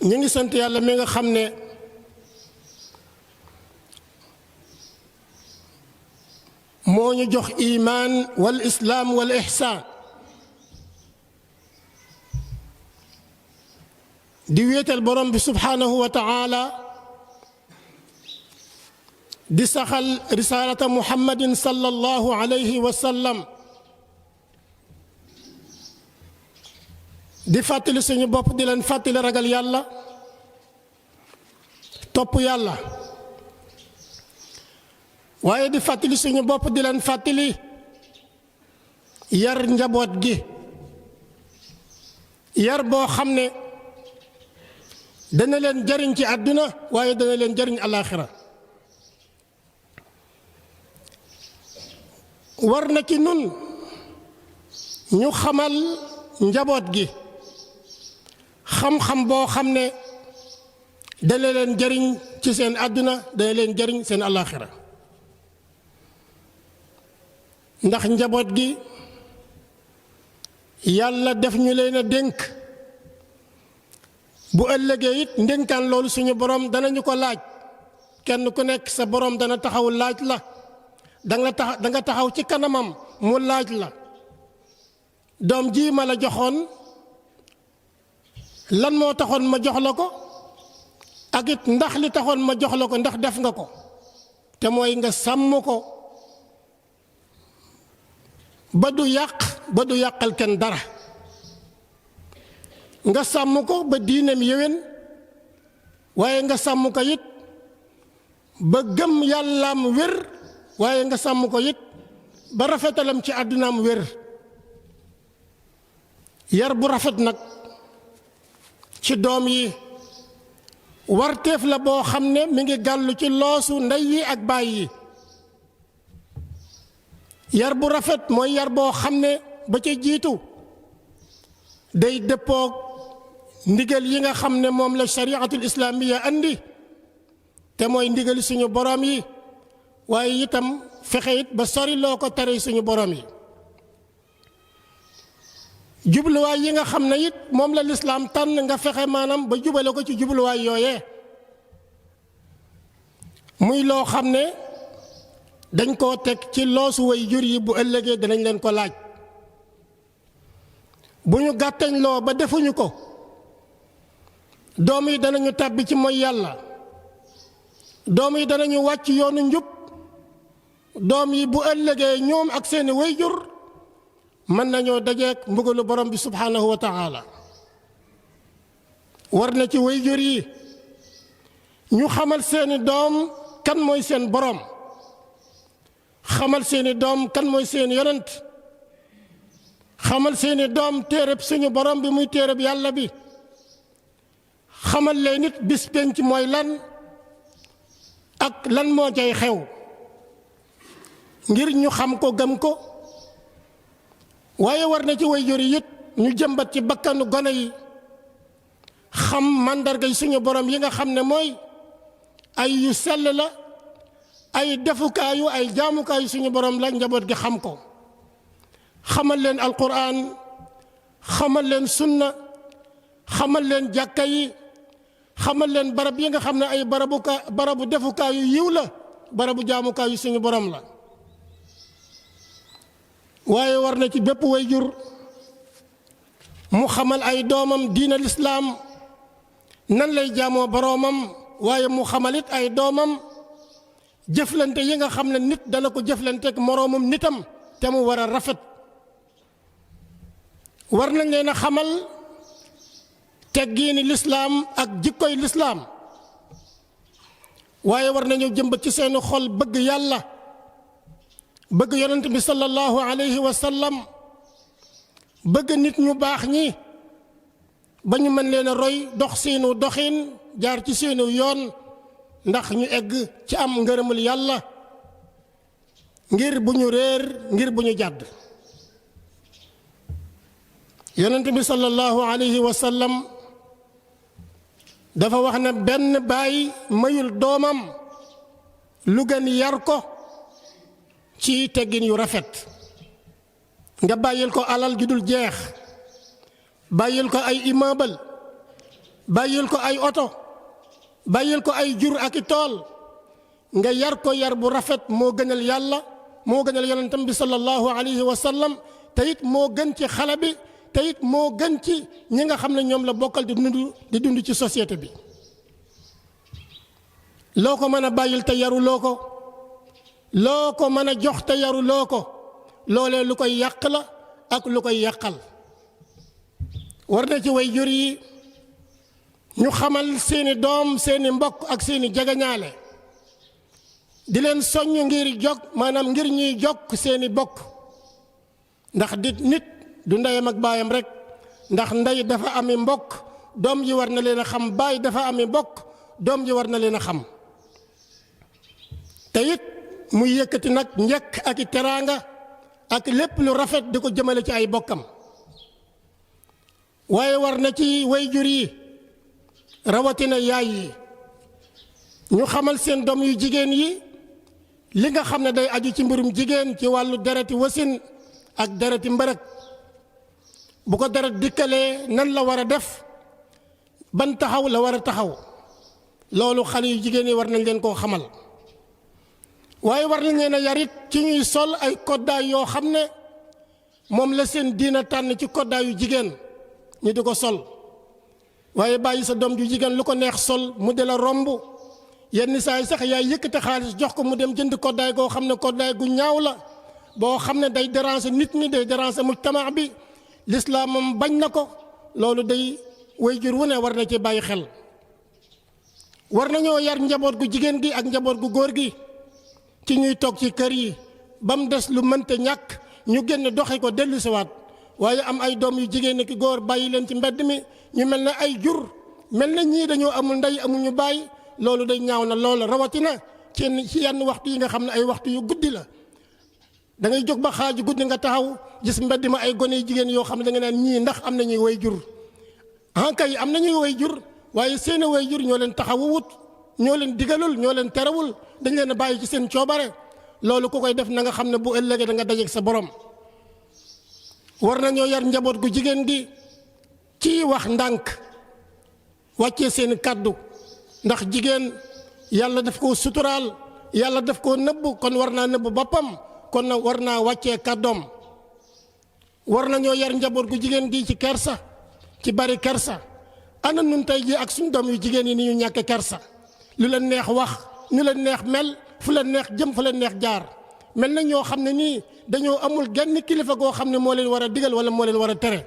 ñi ngi sant yàlla mi nga xam ne moo ñu jox imaan wal islaam wal ihsaan di wéetal borom bi subhaanahu wa taala di saxal risaalata muhammadin sallallahu alayhi wa sallam di fàttali suñu bopp di leen fàttali ragal yàlla topp yàlla waaye di fàttali suñu bopp di leen fàttali yar njaboot gi yar boo xam ne dana leen jariñ ci àdduna waaye dana leen jariñ alaaxira war na ci nun ñu xamal njaboot gi xam-xam boo xam ne dana leen jariñ ci seen àdduna dana leen jariñ seen alaaxira ndax njaboot gi yàlla def ñu leen a dénk bu ëllëgee it ndénkaan loolu suñu borom danañu ko laaj kenn ku nekk sa borom dana taxaw laaj la da nga taxaw ci kanamam mu laaj la doom ji ma la joxoon lan moo taxoon ma jox la ko ak it ndax li taxoon ma jox la ko ndax def nga ko te mooy nga sàmm ko ba du yàqal kenn dara nga sàmm ko ba diineem yéwén waaye nga sàmm ko it ba gëm yàllaam wér waaye nga sàmm ko it ba rafetalam ci àddunaam wér yar bu rafet nag ci doom yi warteef la boo xam ne mi ngi gàllu ci loosu ndey yi ak baay yi yar bu rafet mooy yar boo xam ne ba ca jiitu day dëppoog ndigal yi nga xam ne moom la shariatul islaamiya andi te mooy ndigal suñu borom yi waaye itam fexe it ba sori loo ko tere suñu borom yi jubluwaay yi nga xam ne it moom la lislaam tànn nga fexe maanaam ba jubale ko ci jubluwaay yooyee muy loo xam ne dañ koo teg ci loosu way jur yi bu ëllëgee danañ leen ko laaj bu ñu gàttañ loo ba defuñu ko doom yi danañu tàbbi ci mooy yàlla doom yi danañu wàcc yoonu njub doom yi bu ëllëgee ñoom ak seeni way jur mën nañoo dajeek mbugalu borom bi subhaanahu wa taala war na ci way jur yi ñu xamal seeni doom kan mooy seen borom xamal seeni doom kan mooy seen yonent xamal seeni doom téereb suñu borom bi muy téereb yàlla bi xamal leen nit bis penc mooy lan ak lan moo cay xew ngir ñu xam ko gëm ko waaye war na ci waajur yi it ñu jëmbat ci bakkanu gone yi xam màndargay suñu borom yi nga xam ne mooy ay yu sell la ay defukaayu ay jaamukaayu suñu borom la njaboot gi xam ko xamal leen alquran xamal leen sunna xamal leen jàkka yi xamal leen barab yi nga xam ne ay barabu defukaayu yiw la barabu jaamukaayu suñu borom la waaye war na ci bépp wayjur mu xamal ay doomam diina lislaam nan lay jaamoo boroomam waaye mu xamalit ay doomam jëflante yi nga xam ne nit dana ko jëflanteek moroomam nitam te mu war a rafet war nañ leen a xamal teggiini lislaam ak jikkoy lislaam waaye war nañu jëmbat ci seeni xol bëgg yàlla bëgg yonent bi sallallahu alayhi wa sallam bëgg nit ñu baax ñi ba ñu mën leen a roy dox seenu doxin jaar ci seenu yoon ndax ñu egg ci am ngërëmul yàlla ngir bu ñu réer ngir bu ñu jàdd yonent bi sallallahu alayhi wa sallam dafa wax ne benn baay mayul doomam lu gën yar ko ci teggin yu rafet nga bàyyil ko alal ju dul jeex bàyyil ko ay immeuble bàyyil ko ay oto bàyyil ko ay jur ak i tool nga yar ko yar bu rafet moo gënal yàlla moo gënal yonentam bi sallallahu alayhi wa sallam te it moo gën ci xale bi te it moo gën ci ñi nga xam ne ñoom la bokkal di dund ci société bi loo ko mën a bàyyil te yaruloo ko loo ko mën a jox te yaruloo ko loolee lu koy yàq la ak lu koy yàqal war na ci way jur yi ñu xamal seeni doom seeni mbokk ak seeni jegeñaale di leen soññ ngir jog maanaam ngir ñuy jokk seeni bokk ndax nit du ndeyam ak baayam rek ndax ndey dafa ami mbokk doom ji war na leen a xam baay dafa ami mbokk doom ji war na leen a xam te it muy yëkkati nag njëkk ak i teraanga ak lépp lu rafet di ko jëmale ci ay bokkam waaye war na ci wayjur yi rawatina yaay yi ñu xamal seen doom yu jigéen yi li nga xam ne day aju ci mbirum jigéen ci wàllu dereti wasin ak dereti mbërëg bu ko deret dikkalee nan la war a def ban taxaw la war a taxaw loolu xale yu jigéen yi war nañ leen koo xamal waaye war nañ leen a yarit ci ñuy sol ay koddaay yoo xam ne moom la seen diina tànn ci koddaayu jigéen ñu di ko sol waaye bàyyi sa doom ju jigéen lu ko neex sol mu de la romb yenn saa yi sax yaay yëkkate xaalis jox ko mu dem jënd koddaay goo xam ne koddaay gu ñaaw la boo xam ne day déranger nit ñi day déranger mujtama bi lislaam moom bañ na ko loolu day waajur wu ne war na ci bàyyi xel war nañoo yar njaboot gu jigéen gi ak njaboot gu góor gi ci ñuy toog ci kër yi ba mu des lu mënta ñàkk ñu génn doxe ko dellu siwaat waaye am ay doom yu jigéen ki góor bàyyi leen ci mbedd mi ñu mel ne ay jur mel na ñii dañoo amul ndey amuñu bàyyi loolu day ñaaw na loolu rawatina ci yenn waxtu yi nga xam ne ay waxtu yu guddi la da ngay jóg ba xaaju guddi nga taxaw gis mbedd ma ay gone yu jigéen yoo xam ne da nga naan ñii ndax am nañuy way jur kay am nañuy way jur waaye seeni way jur ñoo leen taxawuwut ñoo leen digalul ñoo leen terewul dañ leen a bàyyi ci seen coobare loolu ku koy def na nga xam ne bu ëllëgee da nga dajeeg sa borom war nañoo yar njaboot gu jigéen gi ci wax ndànk wàccee seen kàddu ndax jigéen yàlla daf koo suturaal yàlla daf koo nëbb kon war naa nëbb boppam kon na war naa wàccee kàddoom war nañoo yar njaboot gu jigéen gi ci kersa ci bari kersa ana nun tey ji ak suñ doom yu jigéen yi ni ñu ñàkke kersa lu leen neex wax ñu leen neex mel fu leen neex jëm fu leen neex jaar mel na ñoo xam ne nii dañoo amul genn kilifa goo xam ne moo leen war a digal wala moo leen war a tere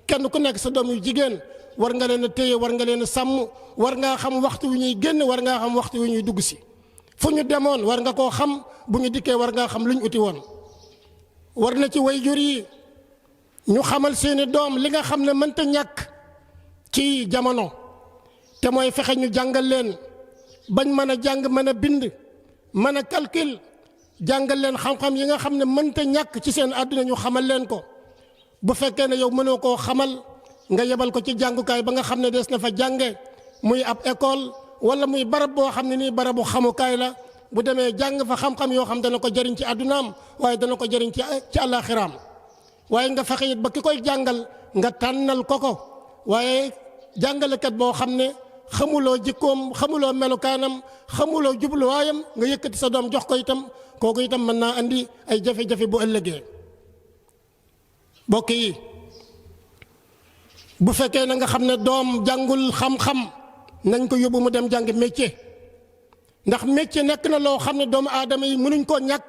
kenn ku nekk sa doom yu jigéen war nga leen a téye war nga leen a sàmm war ngaa xam waxtu wu ñuy génn war ngaa xam waxtu wu ñuy dugg si fu ñu demoon war nga koo xam bu ñu dikkee war ngaa xam lu ñu uti woon war na ci wayjur yi ñu xamal seeni doom li nga xam ne mënta ñàkk ci jamono te mooy fexe ñu jàngal leen bañ mën a jàng mën a bind mën a calcul jàngal leen xam-xam yi nga xam ne mënta ñàkk ci seen àdduna ñu xamal leen ko bu fekkee ne yow mënoo koo xamal nga yebal ko ci jàngukaay ba nga xam ne des na fa jànge muy ab école wala muy barab boo xam ne nii barabu xamukaay la bu demee jàng fa xam-xam yoo xam dana ko jëriñ ci àddunaam waaye dana ko jëriñ ci àllaaxiraam waaye nga fexe it ba ki koy jàngal nga tànnal ko waaye jàngalekat boo xam ne xamuloo jikkoom xamuloo melukaanam xamuloo jubluwaayam nga yëkkati sa doom jox ko itam kooku itam mën naa andi ay jafe-jafe bu ëllëgee mbokk yi bu fekkee na nga xam ne doom jàngul xam-xam nañ ko yóbbu mu dem jàng métier ndax métier nekk na loo xam ne doomu aadama yi mënuñ koo ñàkk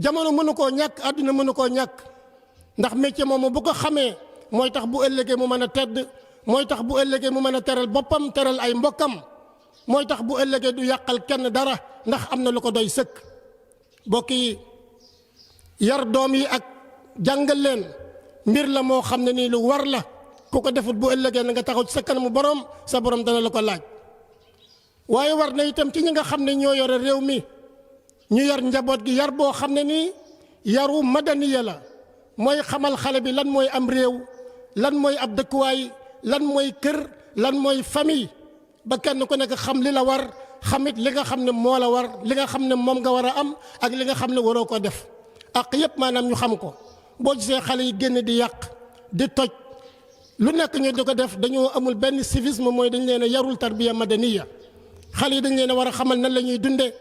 jamono mënu koo ñàkk àdduna mënu koo ñàkk ndax métier moomu bu ko xamee mooy tax bu ëllëgee mu mën a tedd mooy tax bu ëllëgee mu mën a teral boppam teral ay mbokkam mooy tax bu ëllëgee du yàqal kenn dara ndax am na lu ko doy sëkk mbokk yi yar doom yi ak jàngal leen mbir la moo xam ne nii lu war la ku ko defut bu ëllëgee na nga taxaw ci sa kanamu borom sa borom dana la ko laaj waaye war na itam ci ñi nga xam ne ñoo yore réew mi ñu yar njaboot gi yar boo xam ne nii yaru madaniya la mooy xamal xale bi lan mooy am réew lan mooy ab dëkkuwaay lan mooy kër lan mooy famille ba kenn ku nekk xam li la war xamit li nga xam ne moo la war li nga xam ne moom nga war a am ak li nga xam ne waroo ko def ak yépp maanaam ñu xam ko boo gisee xale yi génn di yàq di toj lu nekk ñu di ko def dañoo amul benn civisme mooy dañ leen a yarul tarbiya madaniya xale yi dañ leen a war a xamal nan la ñuy dundee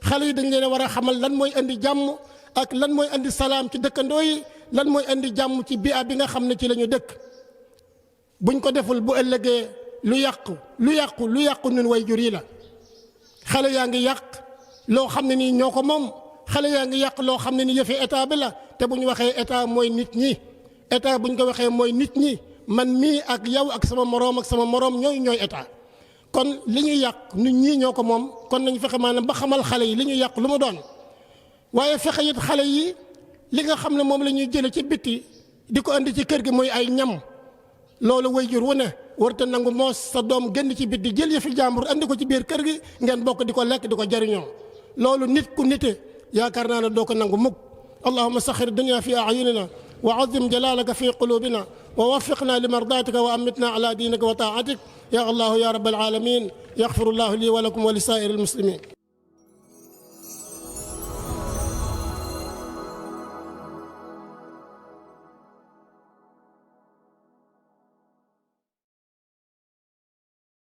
xale yi dañ leen a war a xamal lan mooy indi jàmm ak lan mooy indi salaam ci dëkkandoo yi lan mooy indi jàmm ci bi'a bi nga xam ne ci la ñu dëkk buñ ko deful bu ëllëgee lu yàqu ñun way jur yi la xale yaa ngi yàq loo xam ne nii ñoo ko moom xale yaa ngi yàq loo xam ne ni yëfi état bi la te bu ñu waxee état mooy nit ñi état bu ñu ko waxee mooy nit ñi man mii ak yow ak sama moroom ñooy état kon li ñuy yàq nit ñii ñoo ko moom kon nañu fexe maanaam ba xamal xale yi li ñuy yàq lu mu doon waaye fexe it xale yi li nga xam ne moom la ñuy jële ci bitti di ko andi ci kër gi mooy ay ñam loolu waajur wu ne warta nangu moos sa doom génn ci bitti jël yëfi jàmbur andi ko ci biir kër gi ngeen bokk di ko lekk di ko jariñoo loolu nit ku nite yaakaar naa ne doo ko nangu mukk allahumma saxir dunya fi a'yunina wa azim jalalaka fi qulubina wa waffiqna li mardatika wa amitna ala dinika wa taatik ya allah ya rabbal alamin yaghfirullahu li wa lakum wa li saa'iril muslimin